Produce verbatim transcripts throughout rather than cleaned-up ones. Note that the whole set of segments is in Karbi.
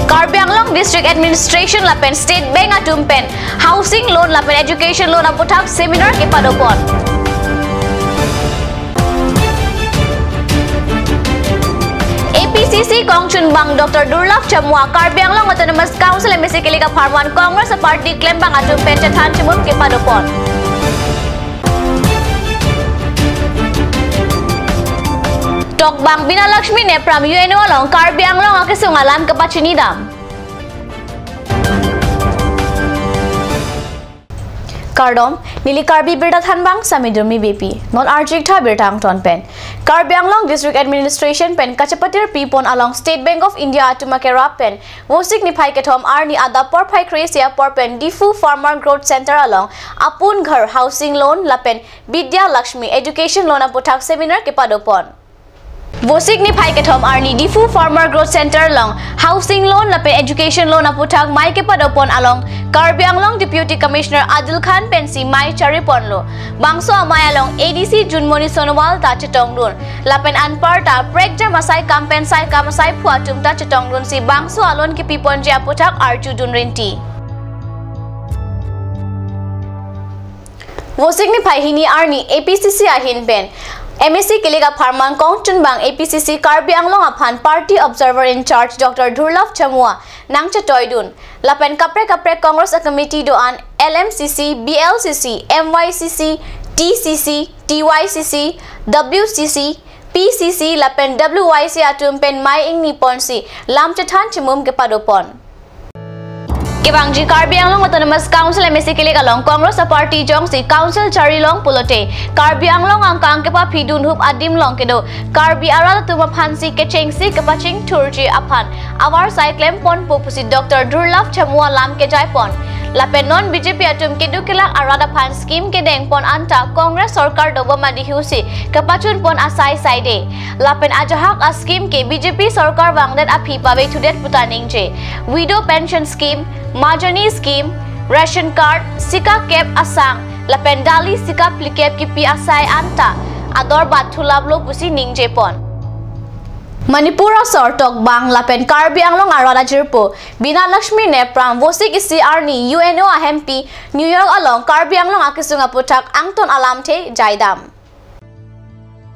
Karbi Anglong District Administration lapen State Bank atum pen housing loan lapen education loan aputhak seminar kepadopon. A P C C kongchunbang Doctor Durlabh Chamua Karbi Anglong Autonomous Council M A C kelik apharman Congress party klembang atum pen chethan chimum kepadopon. Tokbang Bina Lakshmi Nepram U N O along Karbi Anglong akesung alam kepachinidam. Kardom, neli Karbi Birta Thanbang Sami Durmi B P. Non arjik tha birta angton pen. Karbi Anglong District Administration pen kachepatir pipon along State Bank of India atum akerap pen Vosik niphai kethom arni adap porphai kre-isi apor pen Diphu Farmer Growth Center along Apun Ghar Housing Loan lapen Bidya Lakshmi Education Loan aputhak seminar kepadopon. Vosik niphai kethom arni Diphu Farmer Growth Center along housing loan lapen education loan aputhak mei kepadopon along Karbi Anglong Deputy Commissioner Adil Khan pensi mei chariponlo. Bangso amei along A D C Junmoni Sonowal ta chetongdun. Lapen anparta prekjam asai kam pen saikam asaiphu atum ta chetongdunsi bangso a-loan kepiponji aputhak arjudun rinti. Vosik niphai hini arni A P C C ahin pen M A C kelik apharman kongchunbang A P C C Karbi Anglong aphan Party Observer in Charge Doctor Durlabh Chamua nangchetoidun. Lapen kaprek kaprek Congress a-committee do-an L M C C, B L C C, M Y C C, T C C, T Y C C, W C C, P C C lapen W Y C atum pen mei ingniponsi lam chethan chimum kepadopon. Kevangji Karbi Anglong Autonomous Council M A C kelik along Congress a-party jongsi council charilong pulote Karbi Anglong angkang kepaphidun hup adim along kedo Karbi arat atum aphansi kechengsi kepachingthurji aphan avarsai klemponpo pusi Doctor Durlabh Chamua lam kejaipon. Lapen non B J P atum keduk kelak arat aphan scheme kedengpon anta Congress sorkar dobom adihusi kepachunpon asai saide. Lapen ajahak a-scheme ke B J P sorkar vangdet aphi paveithudet puta ningje. Widow pension scheme, Majani scheme, ration card, sika kep asang, lapen dali sika phlikep kipi asai anta ador bat thulaplo pusi ningjepon. Manipur asor tokbang lapen Karbi Anglong arat ajirpo Bina Lakshmi Nepram Vosik isi arni U N O ahempi New York along Karbi Anglong akesung aputhak angton alamthe jaidam.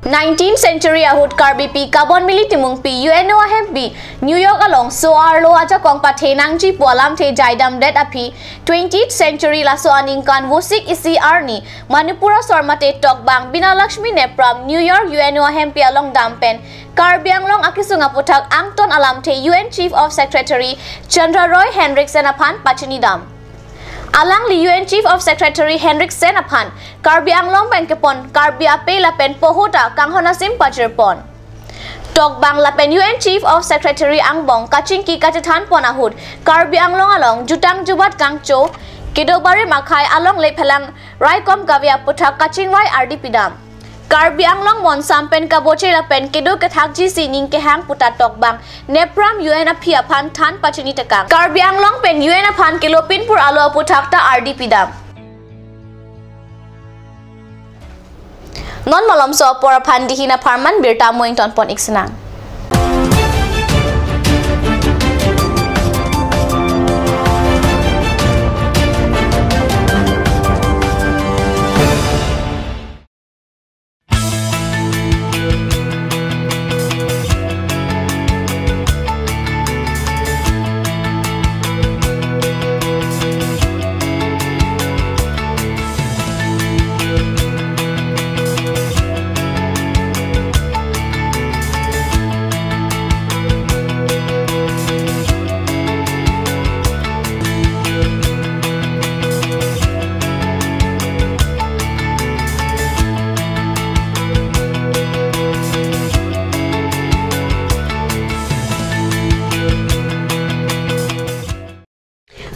Nineteenth century ahut Karbipi Kabonmili Timungpi U N O ahempi New York along so-arlo ajakong pathe nangji pu alamthe jaidamdet aphi twentieth century laso aningkan Vosik isi arni Manipur asor mate tokbang Bina Lakshmi Nepram New York U N O ahempi along dam pen Karbi Anglong akesung aputhak angton alamthe U N Chief of Secretary Chandra Roy Henriksen aphan pachinidam. Alangli U N Chief of Secretary Henriksen aphan Karbi Anglong pen kepon Karbi apei lapen poho ta kanghon asim pajirpon. Tokbang lapen U N Chief of Secretary angbong kachingki kachethanpon ahut Karbi Anglong along jutang jubat kangcho kedo barim akhei alongle phelang raikom kave aputhak kachingvai ardi pidam. Karbi Anglong monsam pen kaboche lapen kedo kethakji sining kehang puta tokbang Nepram U N aphi aphan than pachini tekang. Karbi Anglong pen U N aphan kelopin pur alo aputhak ta ardi pidam. Non malomso apor aphan dihin apharman birta mo ingtonpon iksinang.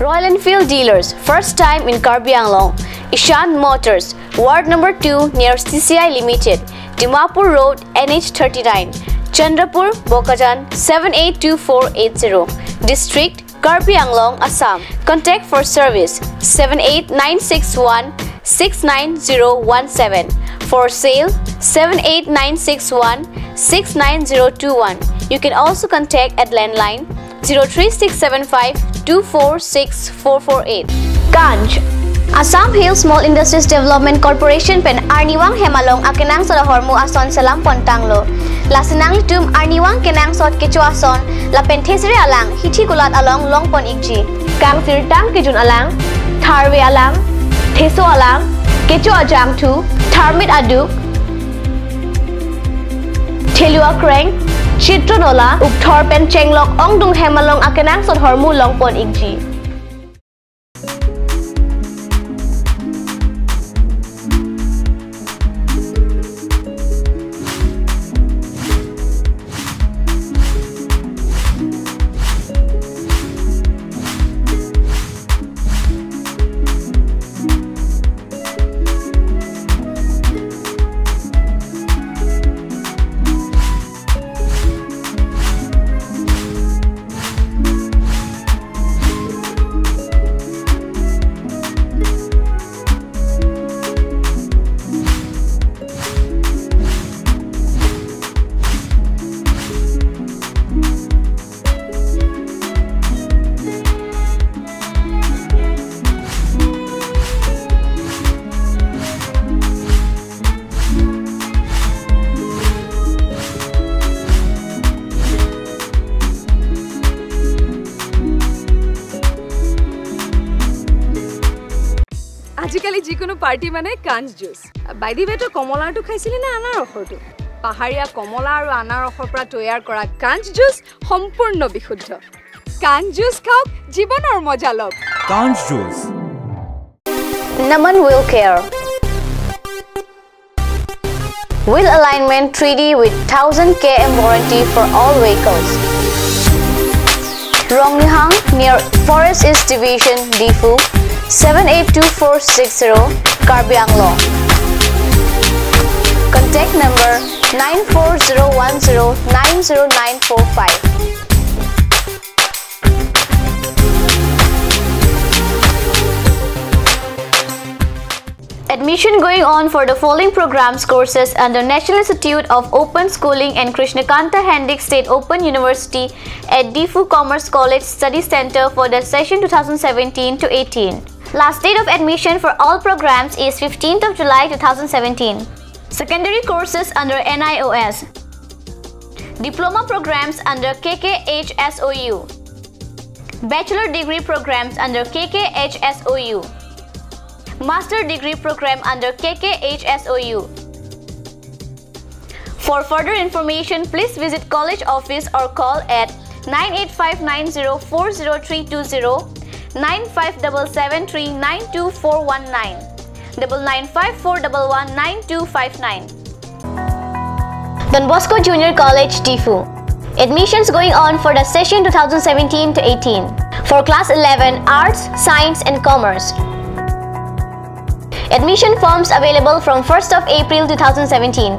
Royal Enfield Dealers, first time in Karbi Anglong. Ishan Motors, Ward number two near C C I Limited, Dimapur Road, N H thirty-nine, Chandrapur, Bokajan, seven eight two four eight zero. District, Karbi Anglong, Assam. Contact for service, seven eight nine six one six nine zero one seven. For sale, seven eight nine six one six nine zero two one. You can also contact at landline zero three six seven five two four six four four eight. Kanj. Assam Hill Small Industries Development Corporation pen arnivang hem along akenangsot ahormu ason selam pon tanglo. Lasi nanglitum arnivang kenangsot kecho ason lapen thesere alang hithi kulat along long pon ikji. Kangsirtang kejun alang, tharve alang, theso alang, kecho ajangthu, tharmit aduk, thelu akreng, chitron ola, ukthor pen chenglok ongdung hem along akenangsot ahormu long pon ikji. আজিকালি যিকোনো পাৰ্টি মানে কাঞ্জ juice. By the way, তই কমলাৰটো খাইছিলি নে আনাৰসৰটো? পাহাৰীয়া কমলা আৰু আনাৰসৰ পৰা তৈয়াৰ কৰা কাঞ্জ জুচ সম্পূৰ্ণ বিশুদ্ধ। কাঞ্জ জুচ খাওক, জীৱনৰ মজা লওক। Kanj Juice. Naman Wheel Care. Wheel alignment three D with thousand K M warranty for all vehicles. Rongnihang near Forest East Division, Diphu, seven eight two four six zero, Karbi Anglong. Contact number nine four zero one zero nine zero nine four five. Admission going on for the following programs courses under National Institute of Open Schooling and Krishna Kanta Hendick State Open University at Diphu Commerce College Study Center for the session two thousand seventeen to eighteen. Last date of admission for all programs is fifteenth of July two thousand seventeen. Secondary courses under N I O S. Diploma programs under K K H S O U. Bachelor degree programs under K K H S O U. Master degree program under K K H S O U. For further information, please visit college office or call at nine eight five nine zero four zero three two zero, nine five seven seven three nine two four one nine, double nine five four double one nine two five nine. Don Bosco Junior College, Diphu. Admissions going on for the session two thousand seventeen to eighteen for class eleven, Arts, Science and Commerce. Admission forms available from first of April two thousand seventeen.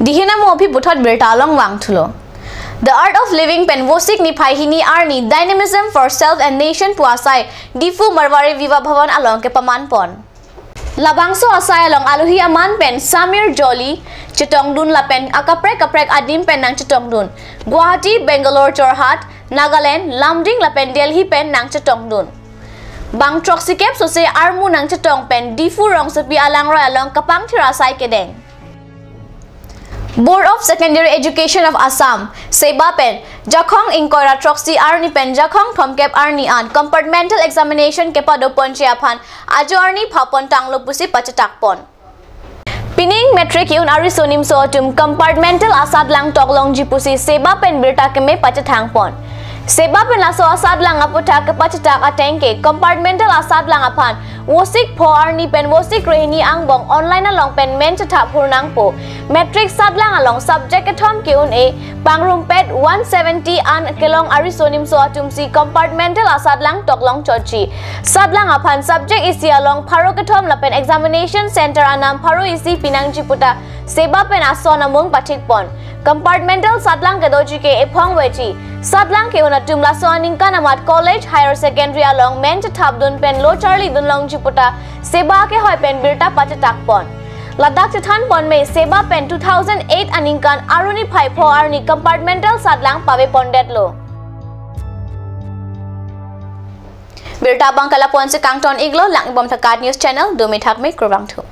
Dihina mo aphi puthot birta along vangthulo. The Art of Living pen Vosik niphai hini arni Dynamism for Self and Nation pu asai Diphu Marwari Viva Bhavan along kepaman pon. Labangso asai along alohi aman pen Samir Joli chetongdun lapen akaprek kaprek adim pen nangchetongdun. Guwahati, Bangalore, Jorhat, Nagaland, Lumding lapen Delhi pen nangchetongdun. Bang throksikep sose armu nangchetong pen Diphu rongsopi alangroi along kapangthir asai kedeng. Board of Secondary Education of Assam, SEBA pen Jakhong ingkoi ra throksi arni pen Jakhong thomkep arni an compartmental examination kepado ponji aphan ajo arni phapon tanglo pusi pachetak pon. Pining matric ke-un ariso nimso atum compartmental asatlang toklongji pusi SEBA pen birta keme pachethang pon. SEBA pen laso asatlang aputhak kepachetak ateng ke compartmental asatlang aphan Vosik pho arni pen Vosik krehini angbong online along pen men chethap hur nangpo. Matric satlang along subject kethom ke-un-e pangrumpet one seventy an kelong ariso nimso atumsi compartmental asatlang toklong chotji. Satlang aphan subject isi along pharo kethom lapen examination center anam pharo isi pinangji puta SEBA pen ason amung pathik pon. Compartmental satlang kedoji ke ephong veji. Satlang ke-un atum laso aningkan amat college, higher secondary along men chethapdun pen lo charlidun longji puta SEBA kehoi pen birta pachetak pon. Ladak chethan pon me, SEBA pen two thousand eight aningkan Arni phai pho arni compartmental satlang pave pondetlo. Birta abang ke lapu-an si kangton iklo. Lang-ibom Thakat News Channel, dumi thak me, kurvangthu.